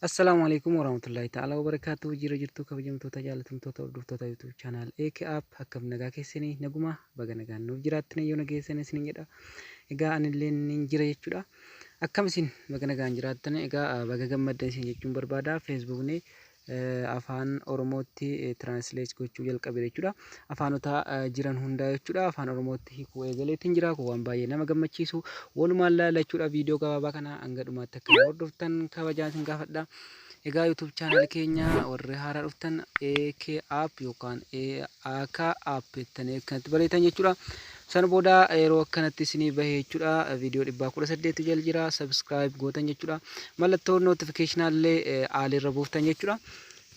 Assalaamu alaikum warahmatullahi ta'ala wabarakaatuh. Jira jirtuu, kabajamtoota, jaalatamtoota, hordoftoota YouTube channel AK App? Akkam, nagaa keessanii? Naguma, baga nagaan nuuf jiraattan, yoo nageessan isinin jedha. Egaa anillee nin jira jechuudha. Akkam isin? Baga nagaan jiraattan. Egaa baga gammaddan isin jechuun barbaada. Feesbuukni afaan Oromootti translate gochuu jalqabe jechuudha. Afaanota jiran hundaa jechuudha. Afaan Oromootti hiikuu eegaleetiin jira. Kun waan baay'ee nama gammachiisu. Walumaan laala jechuudha. Viidiyoo gabaabaa kana hanga dhumaatti akka hordoftan kabajaan isin gaafadha. Egaa YouTube channel keenya warri haaraa dhuftan AK App yookaan AK App jettanii akkanatti barreessan jechuudha. Sana booda yeroo akkanatti isinii bahe jechuudha. Viidiyoo 118 jala jira. Subscribe gootan jechuudha. Mallattoo notification illee aalirra buuftan jechuudha.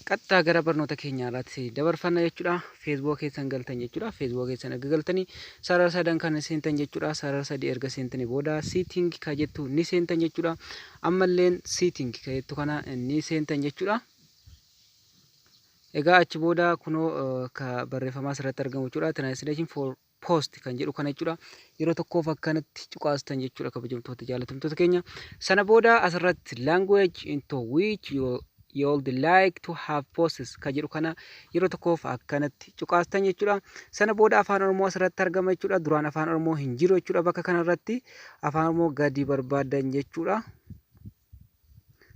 Qaxxaa gara barnoota keenyaa irratti dabarfanna jechuudha. Facebook keessan galtan jechuudha. Facebook keessan erga galtanii sarara sadan kan seentan jechuudha. Sarara sadii erga seentanii booda setting ka jettu ni seentan jechuudha. Ammalleen setting ka jettu kana ni seentan jechuudha. Egaa achi booda kunoo ka barreeffamaa asirratti argamu jechuudha. Translation for post kan jedhu kana jechuudha. Yeroo tokkoof akkanatti cuqaastan jechuudha, kabajamtoota, jaalatamtoota keenya. Sana booda asirratti "language into which you would like to have posts" ka jedhu kana yeroo tokkoof akkanatti cuqaastan jechuudha. Sana booda afaan Oromoo asirratti argama jechuudha. Duraan afaan Oromoo hin jiru jechuudha. Bakka kanarratti afaan Oromoo gadi barbaadan jechuudha.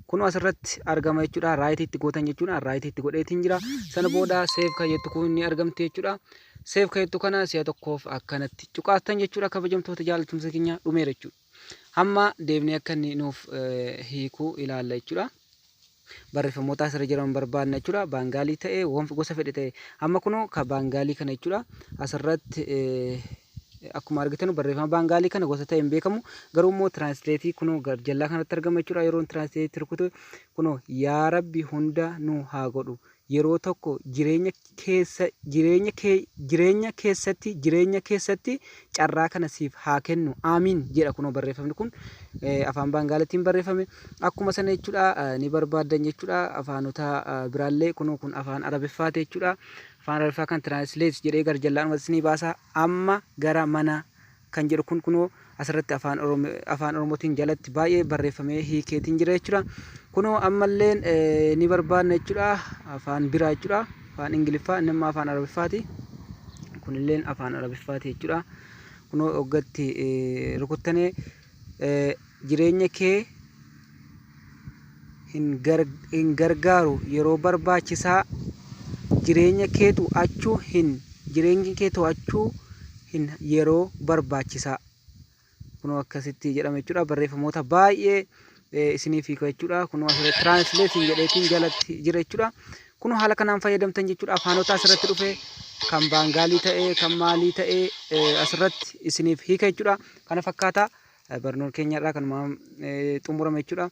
Kun asirratti argama jechuudha. Right itti gootan jechuudha. Right itti godheetiin jira. Sana booda save kan jettu kun ni argamti jechuudha. Save kan jettu kana si'a tokkoof akkanatti cuqaastan jechuudha. Kabajamtoota, jaalatamtoota keenya, dhumeera jechuudha. Hamma deemnee akka inni nuuf hiikuu ilaalla jechuudha. Barreeffamoota asirra jiran barbaadna jechuudha. Baangaalii ta'ee, wanti gosa fedhe ta'e, amma kunoo ka baangaalii kana jechuudha. Asirratti akkuma argitan barreeffama baangaalii kana gosa ta'e hin beekamu, garuu immoo translate kunoo jallaa kanatti argama jechuudha. Yeroo translate rukutu kunoo "Yaa Rabbi hunda nu haa godhu, yeroo tokko jireenya keessa jireenya kee jireenya keessatti carraa kana siif haa kennu, aamiin" jedha. Kunoo barreeffamni kun afaan baangaalitiin barreeffame. Akkuma sana jechuudha, ni barbaaddan jechuudha. Afaanota biraallee kunoo kun afaan Arabiffaati jechuudha. Afaan Arabiffaa kan translate jedhee gara jallaanumatti ni baasa. "Amma gara mana" kan jedhu kun kunoo asirratti afaan Oromootiin jalatti baay'ee barreeffamee hiikeetiin jira jechuudha. Kunoo ammalleen ni barbaadna jechuudha. Afaan biraa jechuudha. Afaan Ingiliffaa, inni immoo afaan Arabiffaati. Kunilleen afaan Arabiffaati jechuudha. Kunoo hoggatti rukuttanee "Jireenya kee hin gargaaru yeroo barbaachisaa, jireenya kee to'achuu hin jireenya kee to'achuu hin yeroo barbaachisaa" Kunoo akkasitti jedhama jechuudha. Barreeffamoota baay'ee isiniif hiika jechuudha. Kunoo asirratti translate jedheetiin jalatti jira jechuudha. Kunoo haala kanaan fayyadamtan jechuudha. Afaanota asirratti dhufe kan baangaalii ta'ee, kan maalii ta'ee, asirratti isiniif hiika jechuudha. Kana fakkaata. Barnoota keenya irraa kanuma xumurame jechuudha.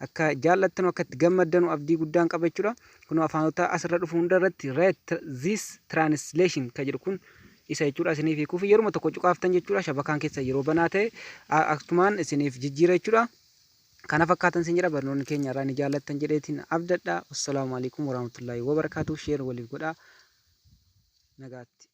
Akka jaallattanu, akka itti gammaddanu abdii guddaan qaba jechuudha. Kunoo afaanota asirra dhufu hunda irratti "rate this translation" kan jedhu kun isa jechuudha. Isiniif hiikuuf yeruma tokko cuqaaftan jechuudha. Shabakaan keessa yeroo banaa ta'e akkumaan isiniif jijjiira jechuudha. Kana fakkaatan isin jedha. Barnoonni keenya irraa ni jaallattan jedheetiin abdadha. Wassalaamu alaikum warahmatullaahi wabarakaatuh. Share waliif godhaa. Nagaatti.